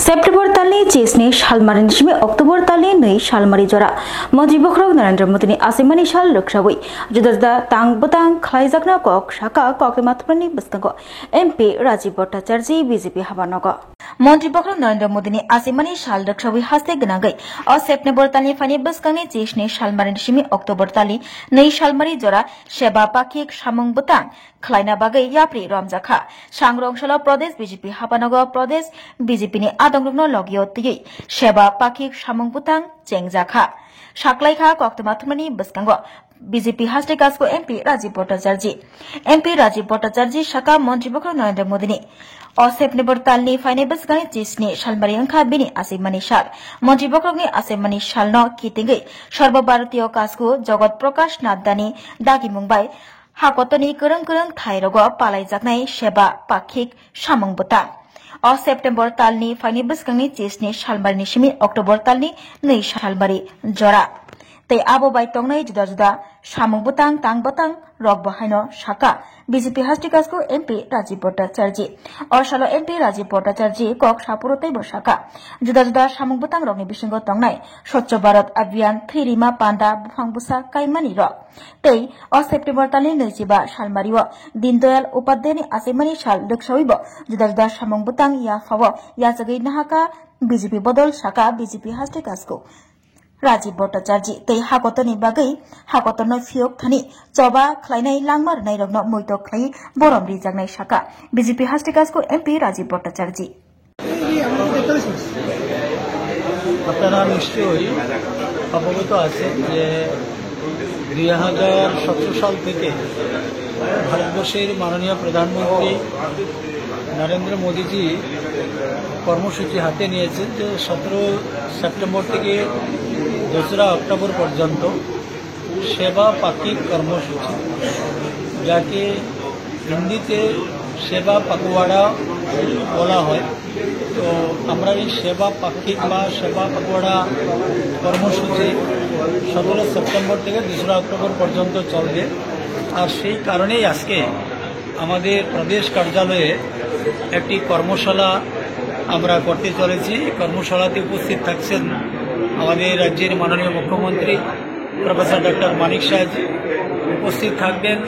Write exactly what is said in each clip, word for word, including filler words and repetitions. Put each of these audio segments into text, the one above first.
September talni chisni salmarini simi October talni nwi salmari jora Montri Bokhorok Narendra Modini asimani sal rwksawi juda juda tang bwtang khlaijakna kok saka koktwma thumnani bwskango M P Rajiv Bhattacharjee B J P habanogo. Montri Bokhorok Narendra Modini asimani sal rwksawi haste gwnangwi o September talni phaini bwskangni chisni salmarini simi October talni nwi salmari jora seba pakhik samung bwtang khlaina bagwi yapri romjakha. Sangrong salo Pradesh B J P habanogo Pradesh B J P ni adongrokno logio twiwi seba pakhik samung bwtang chengjakha. Saklaikha koktwma thumnani bwskango B J P haste kasko M P Rajiv Bhattacharjee. M P Rajiv Bhattacharjee saka Montri Bokhorok Narendra Modini o September talni phainai bwskangni chisni salmari wngkha bini asimani sal. Montri Bokhorokni asimani salno kitingwi Sarbo Bharatiyo kasku Jagat Prakash Naddani dagimung bai hakotorni kwrwng kwrwng thairogo palaijaknai seba pakhik samung bwtang. O September talni phaini bwskangni chisni salmarini simi October talni nwi salmari jora. Tei abo bai tongnai juda juda samung bwtang tang bwtang rokbo haino saka B J P haste kasko M P Rajiv Bhattacharjee. O salo M P Rajiv Bhattacharjee kok sapuro teibo saka juda juda samung bwtang rokni bisingo tongnai Swachh Bharat Abhiyan, Thwi Rima Panda, Buphang Bwsa kaimani rok. Tei o September talni nwichiba salmario Din Dayal Upadhyayani achaimani sal rwksawibo juda juda samung bwtang yaphao yachagwi nahaka B J P bodol saka B J P haste kasko Rajiv Bhattacharjee tei hakotorni bagwi hakotorno phiyok thani choba khlainai langma rwnairokno muitok khlaiwi borom rijaknai saka B J P haste kasko M P Rajiv Bhattacharjee. আপনারা নিশ্চয়ই অবগত আছেন যে দুই হাজার সতেরো সাল থেকে ভারতবর্ষের মাননীয় প্রধানমন্ত্রী নরেন্দ্র মোদীজি কর্মসূচি হাতে নিয়েছেন যে সতেরো সেপ্টেম্বর থেকে দোসরা অক্টোবর পর্যন্ত সেবা পাক্ষিক কর্মসূচি, যাকে হিন্দিতে সেবা পাকওয়াড়া বলা হয়। তো আমরা এই সেবা পাক্ষিক বা সেবা পাকওয়াড়া কর্মসূচি সতেরো সেপ্টেম্বর থেকে দোসরা অক্টোবর পর্যন্ত চলবে। আর সেই কারণেই আজকে আমাদের প্রদেশ কার্যালয়ে একটি কর্মশালা আমরা করতে চলেছি। এই কর্মশালাতে উপস্থিত থাকছেন আমাদের রাজ্যের মাননীয় মুখ্যমন্ত্রী প্রফেসর ডক্টর মানিক সাহাজি, উপস্থিত থাকবেন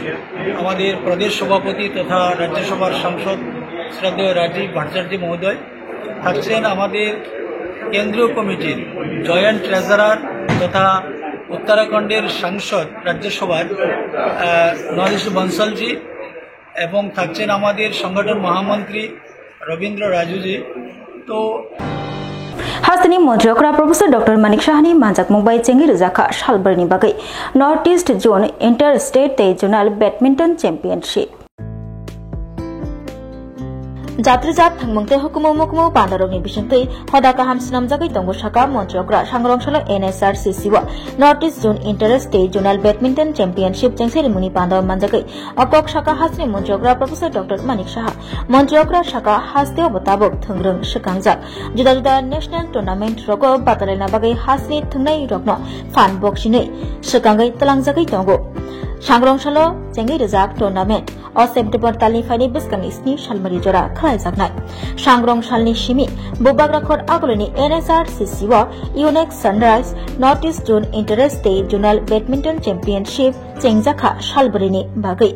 আমাদের প্রদেশ সভাপতি তথা রাজ্যসভার সাংসদ শ্রদ্ধেয় রাজীব ভট্টাচার্য মহোদয়, থাকছেন আমাদের কেন্দ্রীয় কমিটির জয়েন্ট ট্রেজারার তথা উত্তরাখণ্ডের সাংসদ রাজ্যসভার, আহ, নরেশ বনসলজি, এবং থাকছেন আমাদের সংগঠন মহামন্ত্রী রবীন্দ্র রাজুজি। তো Hasteni Montri Okra Professor Doctor Manik Sahani manjakmung bai chengwi rwjakha salbrwini bagwi North East Zone Inter State tei Zonal Badminton Championship. Jatrijak thangmung tei hukumu mukumu pandarokni bisingtwi hoda kaham swnamjagwi tongo saka Montri Okra sangrong salo N S R C C o North East Zone Inter State Zonal Badminton Championship chengserimungni pandao manjagwi o kok saka hasteni Montri Okra Professor Doctor Manik Saha. Montri Okra saka hasteo bo tabuk thwngrwng swkangjak juda juda national tournament rogo batalaina bagwi hasteni thwngnai rokno phan boksinwi swkangwi twlangjagwi tongo. Sangrong salo chengwi rijak tournament. O September talni phaini bwskangni sni salmari jora khlaijaknai. Sangrong salni simi Bubagra khor agulini N S R C C o Unique Sunrise North East Zone Inter State Zonal Badminton Championship chengjakha salbrini bagwi.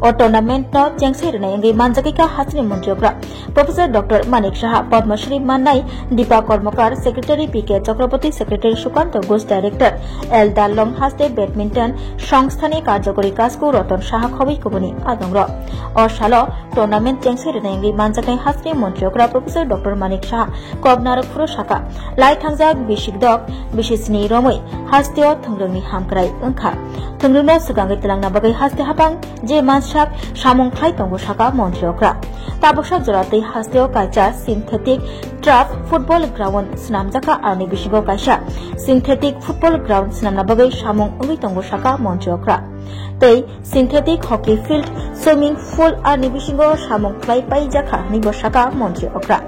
O tournament no chengsai rwnai wngwi manjagwi kha hasteni Montri Okra Professor Doctor Manik Saha, Padma Shri mannai Deepa Karmakar, Secretary P K Chakraborty, Secretary Sukanta Ghosh, Director L Dallong Haste Badminton Songstha ni Karjokori Kasku Ratan Saha khobwi kubuni adongrok. O salo tournament chengsai rwnai wngwi manjaknai hasteni Montri Okra Professor Doctor Manik Saha kok narwk phuru saka, lai thangjak bisi dok bisi sni romwi hasteo thwngrwngni hamkrai wngkha. Thwngrwngno swkangwi twlangna bagwi haste haphang je mansak samung khlai tongo saka Montri Okra. Tabuksa jora twi hasteo kaisa synthetic turf football ground swnamjakha, aroni bisingo kaisa synthetic football ground swnamna bagwi samung wngwi tongo saka Montri Okra. Tei synthetic hockey field, swimming pool aroni bisingo samung khlai paijakha hwnwi bo saka Montri Okra.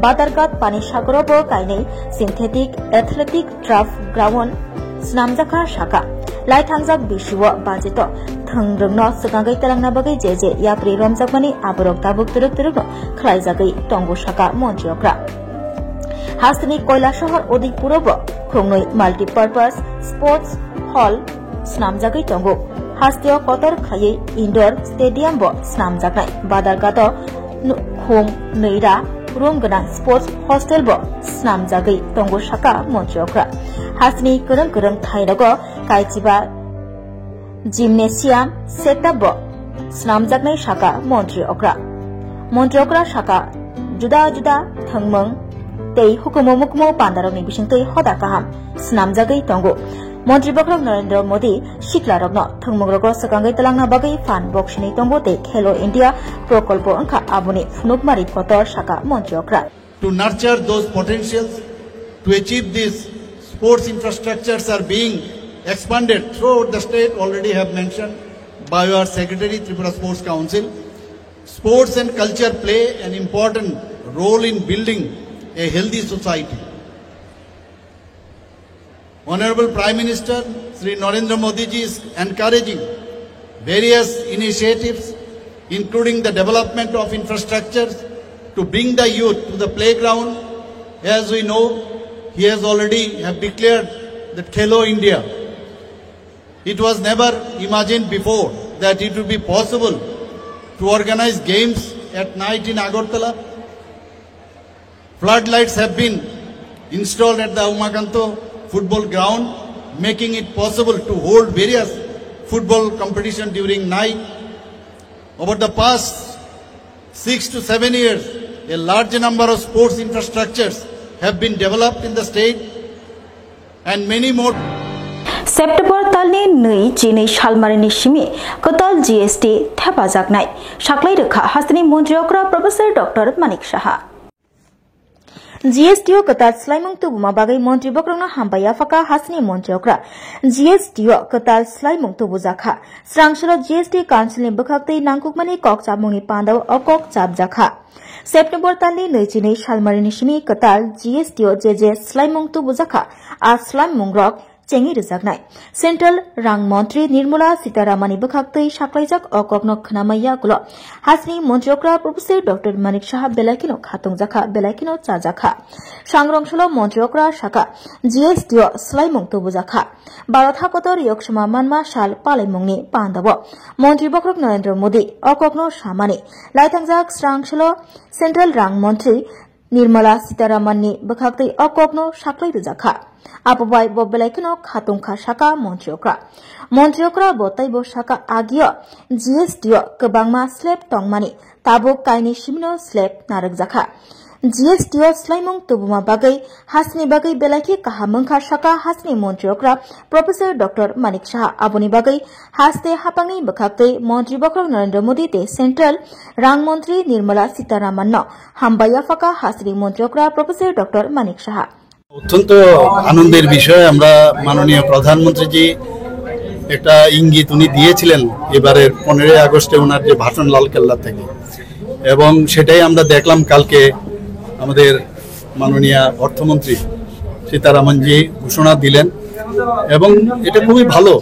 Badarghat Pani Sagoro bo kainwi synthetic athletic turf ground swnamjakha saka. Lai thangjak bisio budget o thwngrwngno swkangwi twlangna bagwi je je yapri romjakmani aborok tabuk twrwk twrwkno khlaijagwi tongo saka Montri Okra. Hasteni Koilasahar Udaipuro bo khungnwi multipurpose sports hall snamjagwi tongo. Hasteo kotor khaiwi indoor stadium bo snamjaknai. Badarghato nu-, khung nwi ra room gwnang sports hostel bo snamjagwi tongo, saka montri okra. Hasteni kwrwng kwrwng thairogo kaichiba gymnasium setup bo snamjaknai, saka montri okra. Montri okra saka juda juda thwngmung tei hukumu mukumu pandarokni bisingtwi hoda kaham snamjagwi tongo. Montri bokhorok Narendra Modi siklarokno thwngmungrogo swkangwi twlangna bagwi phan boksini tongo tei Khelo India prokolpo wngkha aboni phunukmari kotor, saka montri okra. To nurture those potentials, to achieve this, sports infrastructures are being expanded throughout the state, already have mentioned by our secretary, Tripura Sports Council. Sports and culture play an important role in building a healthy society. Honorable Prime Minister Shri Narendra Modi ji is encouraging various initiatives, including the development of infrastructures to bring the youth to the playground. As we know, he has already have declared that Khelo India. It was never imagined before that it would be possible to organize games at night in Agartala. Floodlights have been installed at the Umakanto football ground, making it possible to hold various football competition during night. Over the past six to seven years, a large number of sports infrastructures have been developed in the state and many more. September talni nwi chinwi salmarini simi kwtal G S T thepajaknai saklai rwkha hasteni montri okra Professor Doctor Manik Saha. G S T o kwtal swlaimung tubuma bagwi montri bokhorokno hambai yaphakha hasteni montri okra. G S T o kwtal swlaimung tubujakha. Srangsalo G S T Council ni bwkhaktwi nangkukmani kok chapmungni pandao o kok chapjakha. September talni nwi chinwi salmarini simi kwtal G S T o je je swlaimung tubujakha, a swlaimungrok chengwi rwjaknai. Central Rang Montri Nirmala Sitaramanni bwkhaktwi saklaijak o kokno khwnamai yagulo hasteni montri okra Professor Doctor Manik Saha belai kheno khatungjakha, belai kheno chajakha. Sangwrwngsalo montri okra saka, G S T o swlaimung tubujakha. Bharat hakotor yoksoma manma sal palaimungni pandao montri bokhorok Narendra Modi o kokno samani laithangjak srangsalo Central Rang Montri Nirmala Sitaramanni bwkhaktwi o kokno saklai rwjakha. Abo bai bo belai kheno khatungkha saka montri okra. Montri okra bo teibo saka agio G S T o kwbangma slab tongmani, tabuk kainwi simino slab narwkjakha. G S T o swlaimung tubuma bagwi hasteni bagwi belai khe kaham wngkha saka hasteni montri okra Professor Doctor Manik Saha. Aboni bagwi haste haphangni bwkhaktwi montri bokhorok Narendra Modi tei Central Rang Montri Nirmala Sitaramanno hambai yaphakha hasteni montri okra Professor Doctor Manik Saha. অত্যন্ত আনন্দের বিষয়, আমরা মাননীয় প্রধানমন্ত্রীজি একটা ইঙ্গিত উনি দিয়েছিলেন এবারের পনেরোই আগস্টে ওনার যে ভাষণ লালকেল্লা থেকে, এবং সেটাই আমরা দেখলাম কালকে আমাদের মাননীয় অর্থমন্ত্রী সীতারামনজি ঘোষণা দিলেন। এবং এটা খুবই ভালো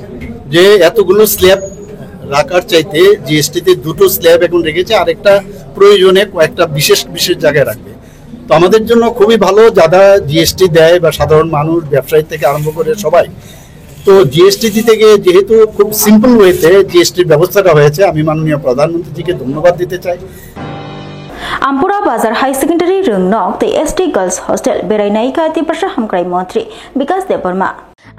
যে এতগুলো স্ল্যাব রাখার চাইতে জিএসটিতে দুটো স্ল্যাব এখন রেখেছে, আরেকটা প্রয়োজনে কয়েকটা বিশেষ বিশেষ জায়গায় রাখবে। তো আমাদের জন্য খুবই ভালো, যারা জিএসটি দেয় বা সাধারণ মানুষ, ব্যবসায়ী থেকে আরম্ভ করে সবাই। তো জিএসটি দিতে গিয়ে যেহেতু খুব সিম্পল ওয়েতে জিএসটির ব্যবস্থাটা হয়েছে, আমি মাননীয় প্রধানমন্ত্রীজিকে ধন্যবাদ দিতে চাই। Ampura Bazar High Secondary Rwngnok tei S T Girls Hostel berai naikha Tiprasa Hamkrai Montri Bikas Debbarma.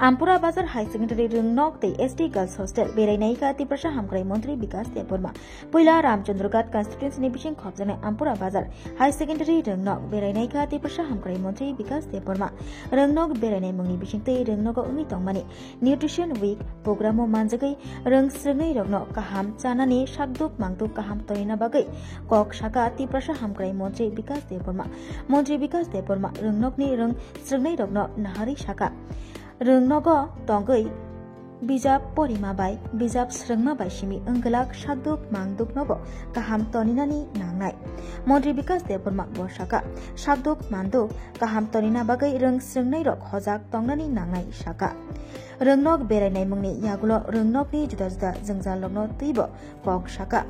Ampura Bazar High Secondary Rwngnok tei S T Girls Hostel berai naikha Tiprasa Hamkrai Montri Bikas Debbarma. Puila Ramchandra Ghat constituency ni bising khopjaknai Ampura Bazar High Secondary Rwngnok berai naikha Tiprasa Hamkrai Montri Bikas Debbarma. Rwngnok berai naimungni bisingtwi rwngnogo wngwi tongmani Nutrition Week program o manjagwi rwng swrwngnairokno kaham chanani sakduk mangduk kaham tonina bagwi kok saka Tiprasa Hamkrai Montri Bikas Debbarma. Montri Bikas Debbarma rwngnokni rwng swrwngnairokno naharwi saka, rwngnogo tongwi bijap porima bai bijap swrwngma bai simi wngwlak sakduk mangduknobo kaham toninani nangnai. Montri Bikas Debbarma bo saka, sakduk manduk kaham tonina bagwi rwng swrwngnairok hojak tongnani nangnai saka. Rwngnok berai naimungni yagulo rwngnokni juda juda jwngjalrokno twibo kok saka.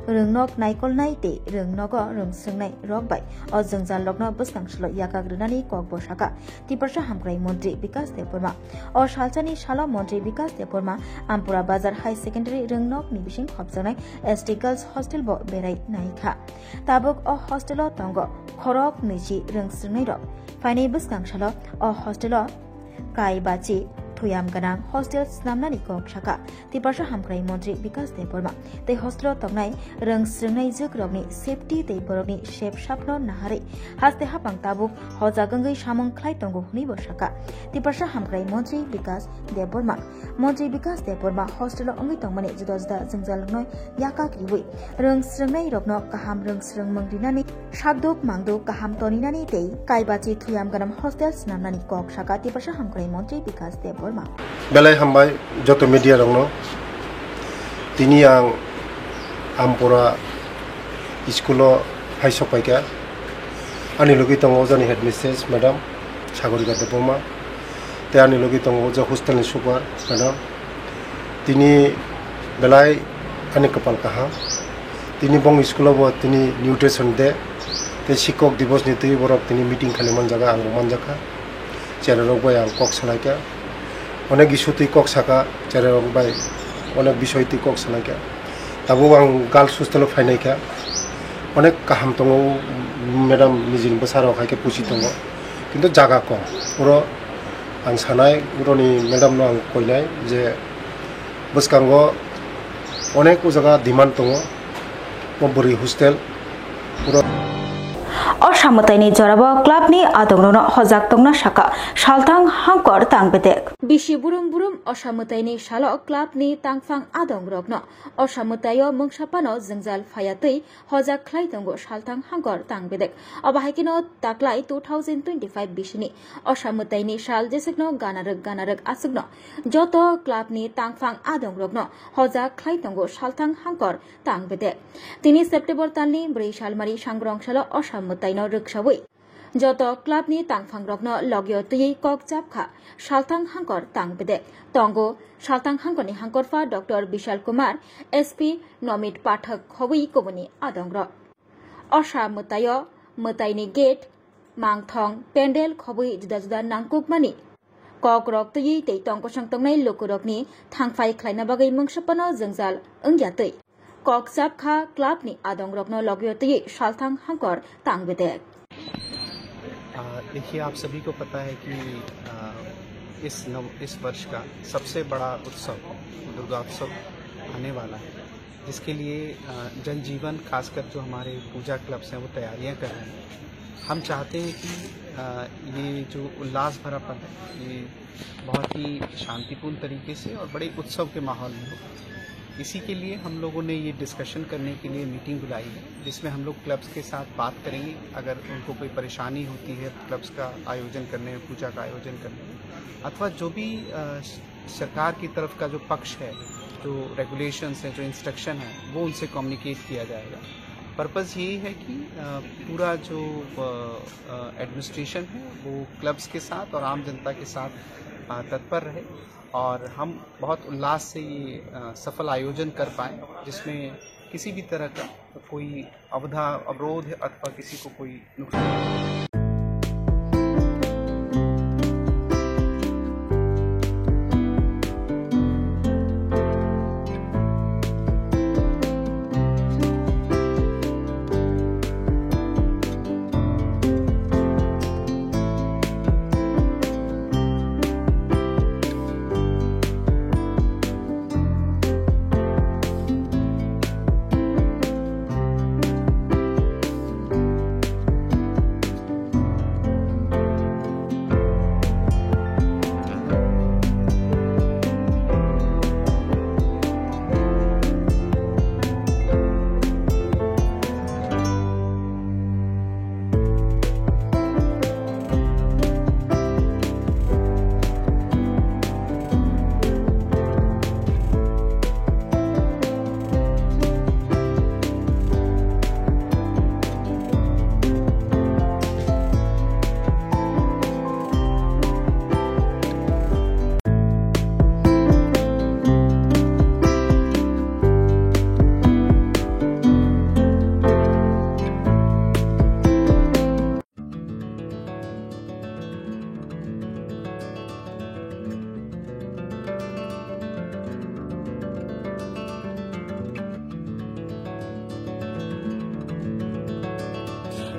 rwngnok naikolnai tei rwngnogo rwngsrwngnai rok bai o jwngjalrokno bwskang salo yakak rwnani kokbo sakha Tiprasa Hamkrai Montri Bikas Debbarma. O salsani salo Montri Bikas Debbarma Ampura Bazar High Secondary rwngnokni bising khopjaknai S T Girls Hostel bo berai naikha. Tabuk o hostel-o tongo khorok nwichi rwngsrwngnairok. Phainai bwskang salo o hostel-o kaibachi thuyam gwnang hostel snamnani kok sakha Tiprasa Hamkrai Montri Bikas Debbarma. Tei hostel-o tongnai rwngsrwngnai jwkrokni safety tei borokni sep sapno naharwi haste hapang tabuk hojak wngwi samung khlai tongo hwnwi bo sakha Tiprasa Hamkrai Montri Bikas Debbarma. Montri Bikas Debbarma hostel-o wngwi tongmani juda juda jwngjalrokno yakak riwi rwngsrwngnairokno kaham rwngsrwngmung rinani sakduk mangduk kaham toninani tei kaibachi thuyam gwnang hostel snamnani kok sakha Tiprasa Hamkrai Montri Bikas Debbarma. Belai hambai joto media rokno. Tini ang Ampura school-o phai sok paikha. Ani logi tongo ojani headmistress madam Sagorika Debbarma. Tei ani logi tongo oja hostel ni super madam. Tini belai ani kwpal kaham. Tini bong school-o bo tini nutrition day. Tei sikok divos ni twi borok tini meeting khali manjaga, ang bo manjakha. Cherai rok bai ang kok salaikha. Onek issue twi kok saka, cherai rok bai onek bisoi twi kok salaikha. Tabuk ang girls hostel-o phainaikha. Onek kaham tongo, madam nijini bwsarok hai khe pusi tongo. Kintu jaga kom. Oro ang sanai, oroni madam no ang koinai je bwskango onek o jaga demand tongo. O bwrwi hostel. Oro O samwtaini jorao clubni adongrokno hojak tongna sakha salthang hangkor tang bedek. Bisi burum burum o samwtaini salo clubni tangphang adongrokno o samwtaio mungsa phano jwngjal phaiya twi hojak khlai tongo salthang hangkor tang bedek. Obo hai kheno taklai two thousand twenty-five bisini o samwtaini sal jeswkno ganarwk ganarwk aswkno joto clubni tangphang adongrokno hojak khlai tongo salthang hangkor tang bedek. Tini September talni bwrwi salmari sangrong salo o samwtaino rwksawi joto clubni tangphangrokno logio twiwi kok chapkha salthang hangkor tang bedek. Tongo salthang hangkorni hangkorpha Doctor Bishal Kumar, S P Nomit Pathak khobwi kubuni adongrok. O samwtaio mwtaini gate, mangthong, pendel khobwi juda juda nangkukmani kokrok twiwi tei tongkosong tongnai lukurokni thangphai khlaina bagwi mungsa phano jwngjal wngya twi kok chapkha clubni adongrokno logio twiwi salthang hangkor tang bedek. आ, देखिए, आप सभी को पता है कि, आ, इस नव-, इस वर्ष का सबसे बड़ा उत्सव, दुर्गा उत्सव आने वाला है, जिसके लिए, आ, जन जीवन, खासकर जो हमारे पूजा क्लब्स हैं, वो तैयारियां कर रहे हैं। हम चाहते हैं कि, आ, ये जो उल्लास भरा पल है, ये बहुत ही शांतिपूर्ण तरीके से और बड़े उत्सव के माहौल में हो। इसी के लिए हम लोगों ने ये डिस्कशन करने के लिए मीटिंग बुलाई है, जिसमें हम लोग क्लब्स के साथ बात करेंगे। अगर उनको कोई परेशानी होती है क्लब्स का आयोजन करने में, पूजा का आयोजन करने में, अथवा जो भी, अ, स-, सरकार की तरफ का जो पक्ष है, जो रेगुलेशंस हैं, जो इंस्ट्रक्शन है, वो उनसे कम्युनिकेट किया जाएगा। पर्पस यही है कि, अ, पूरा जो, अ, अ, एडमिनिस्ट्रेशन है, वो क्लब्स के साथ और आम जनता के साथ, अ, तत्पर रहे और हम बहुत उल्लास से ये, अ, सफल आयोजन कर पाएँ, जिसमें किसी भी तरह का कोई अवधा-, अवरोध अथवा किसी को कोई नुकसान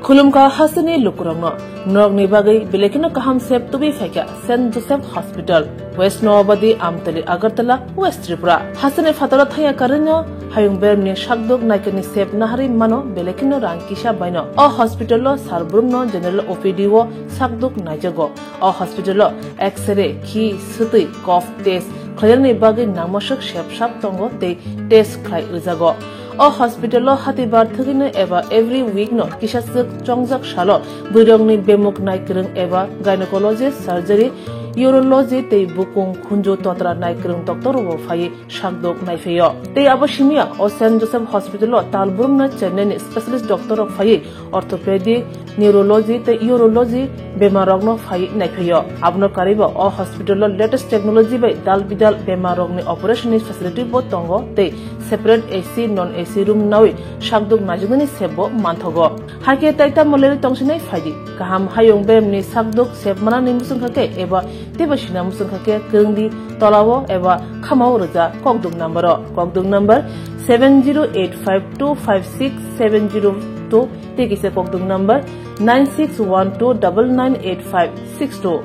Khulumkha hasteni lukurokno, norokni bagwi belekino kaham sep tubui phaikha Saint Joseph Hospital, West Noabadi, Amtali, Agartala, West Tripura. Hasteni phataro thangya karwino hayung beremni sakduk naikani sep naharwi mano belekino rang kisa baino. O hospital-o sar brumno general O P D-o sakduk naijago. O hospital-o X-ray, khi, swtwi, cough test khlainani bagwi nangmaswk sep sap tongo tei test khlai rwjago. O hospital-o hatibar thwgwino eba every week-no kisaswk chongjak salo bwrwirokni bemuk naikwrwng eba gynecologist, surgery, urology tei bukung khunju totra naikwrwng doctor-rokbo phaiwi sakduk naiphaio. Tei abo simiya o Saint Joseph Hospital-o tal brumno Chennai-ni specialist doctor-rok phaiwi orthopedic, neurology tei urology bemarrokno phaiwi naiphaio. Abono karwibo o hospital-o latest technology bai dal bidal bemarrokni operation-ni facility-bo tongo tei separate A C, non A C room nawi sakduk naijaknani sepbo manthogo. Hakhe tai tamo lerwi tongsinai phaidi. Kaham hayung beremni sakduk sep manani muchungkha khe eba teibo sina muchungkha khe kwrwngdi tolao eba khamao rwja kokduk number-o. Kokduk number seven zero eight five two five six seven zero two tei kisa kokduk number nine six one two double nine eight five six two.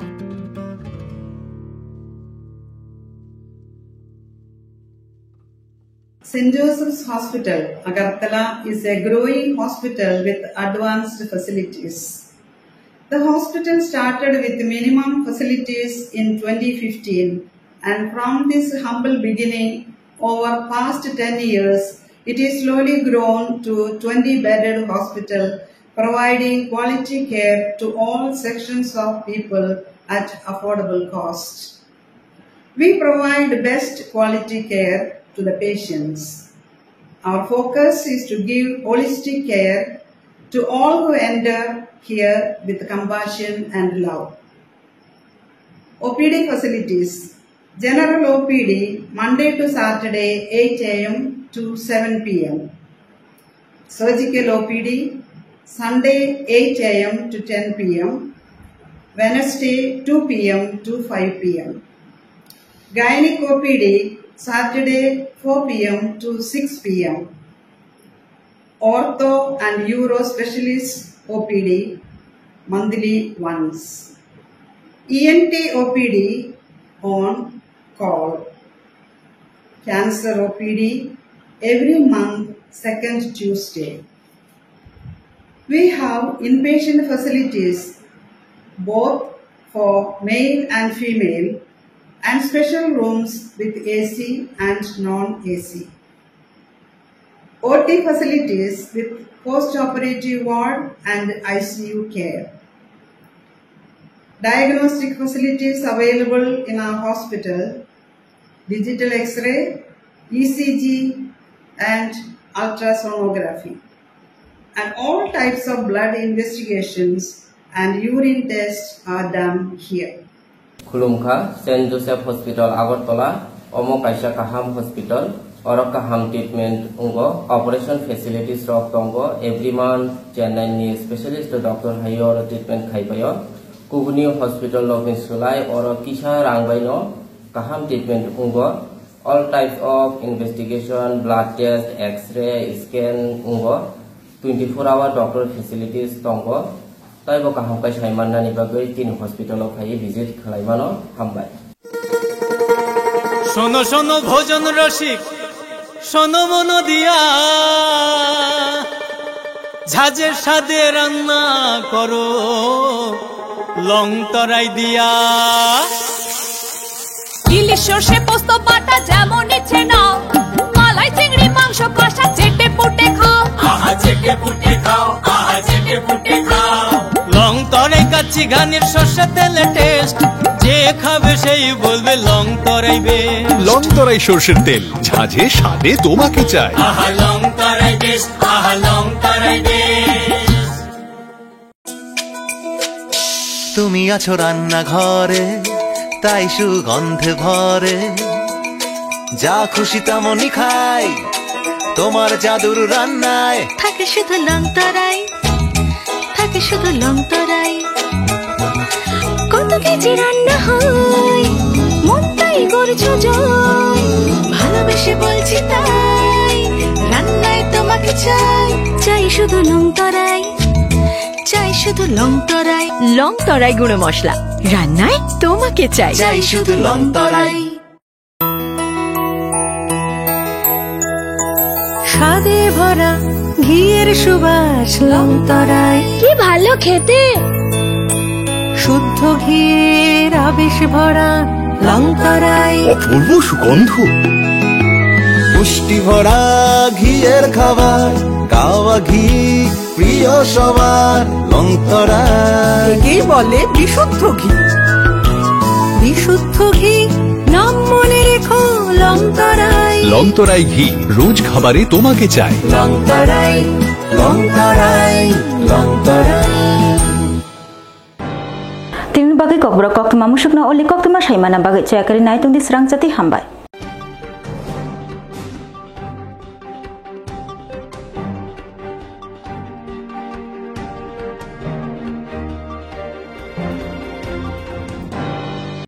Saint Joseph's Hospital, Agartala is a growing hospital with advanced facilities. The hospital started with minimum facilities in twenty fifteen, and from this humble beginning, over past ten years, it is slowly grown to twenty bedded hospital, providing quality care to all sections of people at affordable cost. We provide best quality care to the patients. Our focus is to give holistic care to all who enter here with compassion and love. O P D facilities. General O P D, Monday to Saturday, eight A M to seven P M. Surgical O P D, Sunday, eight A M to ten P M, Wednesday, two P M to five P M. Gynec O P D, Saturday, four P M to six P M. Ortho and Uro Specialist O P D, monthly once. E N T O P D on call. Cancer O P D every month, second Tuesday. We have inpatient facilities both for male and female and special rooms with A C and non-A C. O T facilities with post-operative ward and I C U care. Diagnostic facilities available in our hospital, digital X-ray, E C G, and ultrasonography. And all types of blood investigations and urine tests are done here. Khulumkha, Saint Joseph Hospital, Agartala, omo kaisa kaham hospital, oro kaham treatment wngo, operation facilities rok tongo, every month Chennai ni specialist doctor hai oro treatment khai paio. Kubuni hospital rokni swlai oro kisa rang bai no kaham treatment wngo. All types of investigation, blood test, X-ray, scan wngo. Twenty four hour doctor facilities tongo. Taibo kaham khe sai mannani bagwi tini hospital o phaiwi visit khlai mano. Hambai. শোনো শোনো ভোজন রসিক, শোনো মন দিয়া, ঝাঁঝে স্বাদে রান্না করো লং তরাই দিয়া। ইলিশ সর্ষে পোস্ত বাটা যেমন ইচ্ছে নাও, মালাই চিংড়ি মাংস কষা চেটে পুটে খাও। আহা চেটে পুটে খাও, আহা চেটে পুটে খাও। লং তরাই কাচ্চি ঘানির সর্ষে তেলে টেস্ট, যে খাবে সেই বলবে লং তরাই বেস্ট। লং তরাই সর্ষের তেল, ঝাঁঝে স্বাদে তোমাকে চাই। আহা লং তরাই বেস্ট, আহা লং তরাই বেস্ট। তুমি আছো রান্নাঘরে, তাই সুগন্ধে ভরে। যা খুশি তেমনই খাই, তোমার জাদুর রান্নায়। থাকে শুধু লং তরাই, থাকে শুধু লং তরাই। কত কেজি রান্না হয়, মনটাই করছো জয়। ভালোবেসে বলছি তাই, রান্নায় তোমাকে চাই, চাই শুধু লং তরাই। চাই শুধু লং তরাই। লং তরাই গুঁড়ো মশলা, রান্নায় তোমাকে চাই। চাই শুধু লং তরাই। স্বাদে ভরা ঘিয়ের সুবাস লং তরাই। কি ভালো খেতে। শুদ্ধ ঘিয়ের আবেশ ভরা লং তরাই। অপূর্ব সুগন্ধ। পুষ্টি ভরা ঘিয়ের খাবার, গাওয়া ঘি প্রিয় সবার, লং তরাই। একেই বলে বিশুদ্ধ ঘি। বিশুদ্ধ ঘি, নাম মনে রেখো, লং তরাই। লং তরাই ঘি, রোজ খাবারে তোমাকে চাই। লং তরাই, লং তরাই, লং তরাই। Tini bagwi kokborok koktwma musukno oli koktwma saimana bagwi chayakari naitung di srang chati hambai.